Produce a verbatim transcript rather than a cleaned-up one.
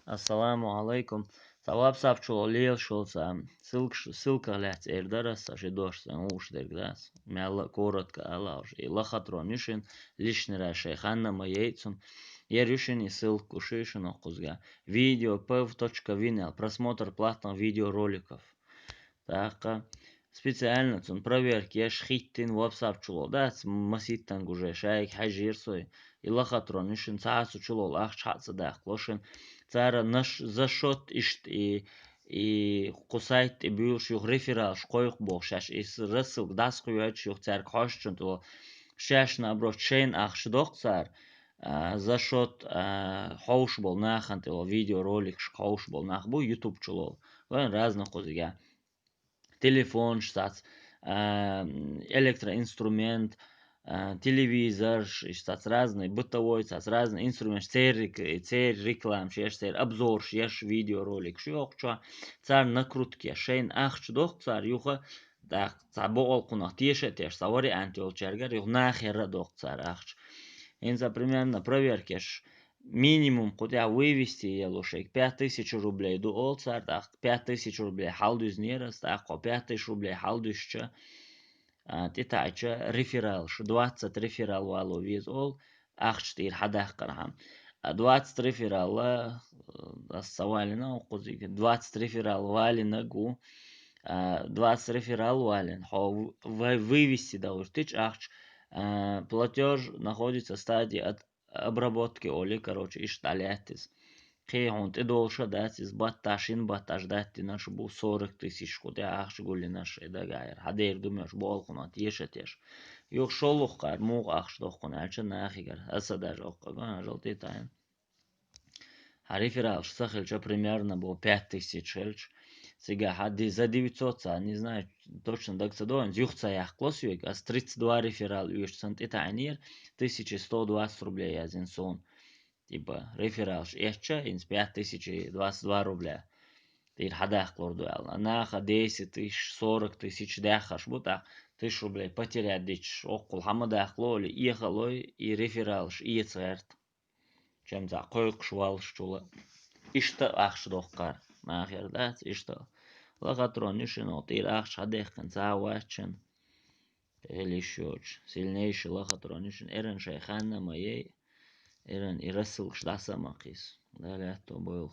Ассаламу алайкум. Ца WhatsApp чу лелаш йолу ца ссылкаш, ссылках лаьцна эр дара аса ши дош сан уш дерг дац. Мелла а коротко алалаш. И лахатрон ю шин лишний раз шай ханна ма яйцун. Ер ю шин и ссылка уш ю шин оккузга. Видео пв точка вин аьл. Просмотр платных видеороликов. ТӀаккха специально цунна проверка еш хӀиттина WhatsApp чуло дац, маситтанга уже шайга хьаьжира сой. И лахатрон ю шин цхьа а цу чуло ахча хьа ца даккхало шин. Цара наш за счёт иштта и, и кху сайт тӀе буьйлуш юха рефералаш кхойкху боху шаьш. И с-, рассылка дӀасакхоьхьуьйтуш юха цаьрга хьошучун тӀо. Шаьш наоборот шайна ахча доккху цара. А, за счёт, а, хьовш болу нахана тӀе видеороликаш хьовш болу нах бу YouTube чуло. Вайн разных кхузига. Телефонаш цац, а, электроинструмент, а, телевизорш, иш цац разный бытовой, цац разный инструменташ, церан рек-, церан рекламаш еш, церан обзорш еш, видеороликаш йохучохь, царна накрутка еш, шайна ахча доккху цара юха, тӀаккха цхьа бокъалкхунах теша а теш, цхьа вариант йолчаьргара юха нахера а доккху цара ахча. ХӀинца примерно проверка еш, минимум кху тӀехь вывести яло шайга пять тысяч рублей ду олу цара, тӀаккха пять тысяч рублей хьалдуьзнера аса, тӀаккха кхо пять тысяч рублей хьалдуьсча, а, тӀетаьӀча рефералаш, двадцать реферал вало веза олу, ахча тӀера хьадаккхархьама. А, двадцать реферал, а, аса ца валина, кхузиг, двадцать реферал валинаг ву, а, двадцать реферал валина, хьо в-, вай вывести довртича ахча, а, платёж находится в стадии от обработки олий, короче, иштта дӀалаьттиза. Кхин хьуна тӀедолуша дац иза, батташ, шина батташ даттинарш бу сорок тысяч кху тӀе ахча гуллинарш и дагахьара. Хьан дера ду моьш бокъалкхунах теша а теш. Юха шолгӀа кхара муха ахча доккхуна аьлча нахигара. Аса даже оккхага ажал тӀетаьӀна. Хьан рефералш ца хилча, примерно бо пять тысяч хилча, цигахь хьан ди-, за девятьсот ца, не знаю, точно даг ца догӀу, юха ца яккхало соьга, ас тридцать два реферал оьшуш санна тӀетаьӀнера, тысяча сто двадцать рублей яздина суна. Типа, рефералш эцча, хӀинца пять тысяч двадцать два рубля. ТӀера хьадаккхалур ду аьлла. Наха десять тысяч, сорок тысяч даьххарш бу, тӀаккха тысяча рублей потерять дичаш, оккхул хьан ма даккхало, или эхалой, и рефералш эца гӀерта. Чем цхьа кхойкхуш валлаш чула. Иштта ахча доккхара. Нахера дац, иштта. Лахатрон ю шин, тӀера ахча хьадаьккхина ца вац шин. Хила йиш йоцуш. Сильнейший лахатрон ю шин. Эран шай ханна ма яй. Эран и рассылкаш дӀаса ма кхийса. Дала аьтто бойла.